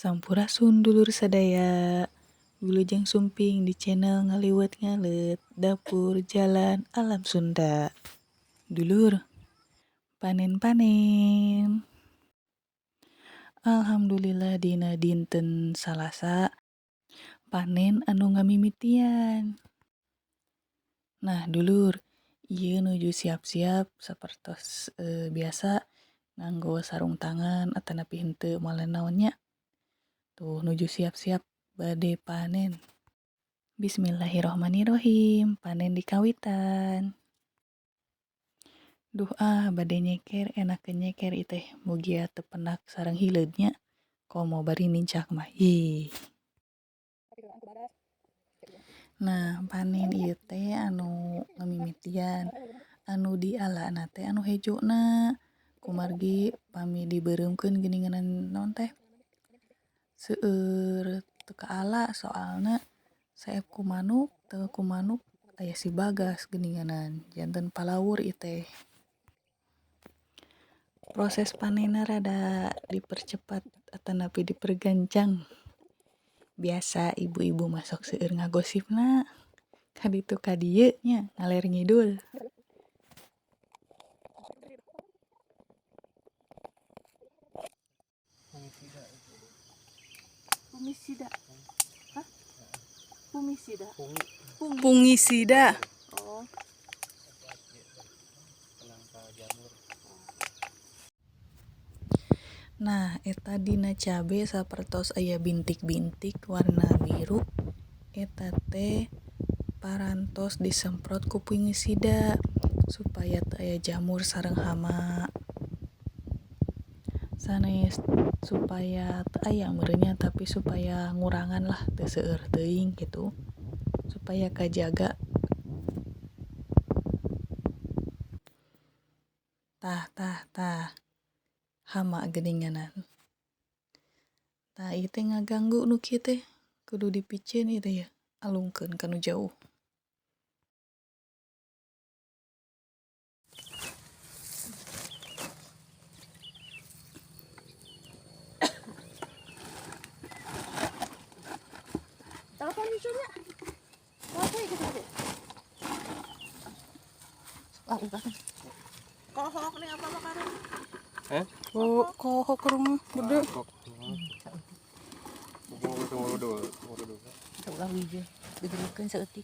Sampurasun dulur sadaya. Wilujeng sumping di channel Ngaliwet Ngalet Dapur Jalan Alam Sunda. Dulur, panen-panen. Alhamdulillah dina dinten Salasa panen anu ngamimitian. Nah dulur, ieu nuju siap-siap sapertos biasa nganggo sarung tangan atanapi henteu moal naon nya. Tuh nuju siap-siap bade panen. Bismillahirrohmanirrohim, panen di kawitan. Duh ah bade nyeker, enakeun nyeker ieu teh mugia teu penak sareng hileud nya. Komo bari nincak mah ih. Nah panen ieu teh anu ngamimitian, anu dialana teh anu hejona. Kumargi pami dibeureumkeun geuninganan naon teh seueur teu kaala soalna saep ku manuk teu ku manuk aya si Bagas geuninganan janten palawur ieu teh. Proses panenna rada dipercepat atanapi dipergancang. Biasa ibu-ibu mah sok seueur ngagosipna ka ditu ka dieu nya ngaler ngidul. Fungisida. Hah? Fungisida. Fungisida. Oh. Nah, eta dina cabe sapertos aya bintik-bintik warna biru, eta teh parantos disemprot ku fungisida supaya teu aya jamur sareng hama. Sanes supaya teu aya meureun nya, tapi supaya ngurangan lah teu seueur teuing kitu supaya kajaga. Tah tah tah hama geuninganan. Tah ieu teh ngaganggu nu kieu teh kudu dipiceun ieu teh yeuh alungkeun ka nu jauh. Telepon cucunya. Apa itu tadi? Ah, udah. Kohok nih apa makanan? Hah? Oh, kohok ke rumah gede. Ulah wije, digerukeun saeutik.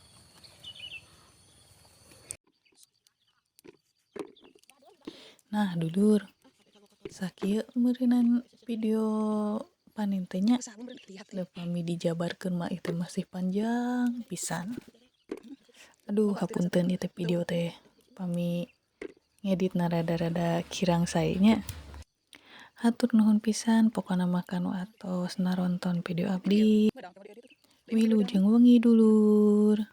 Nah, dulur, sakieu meureunan video panen teh nya. Da pami dijabarkeun mah ieu teh masih panjang pisan. Aduh, hapunten ieu teh video teh pami ngeditna rada-rada kirang sae nya. Hatur nuhun pisan pokona mah kanu atos naronton video abdi. Wilujeng wengi dulur.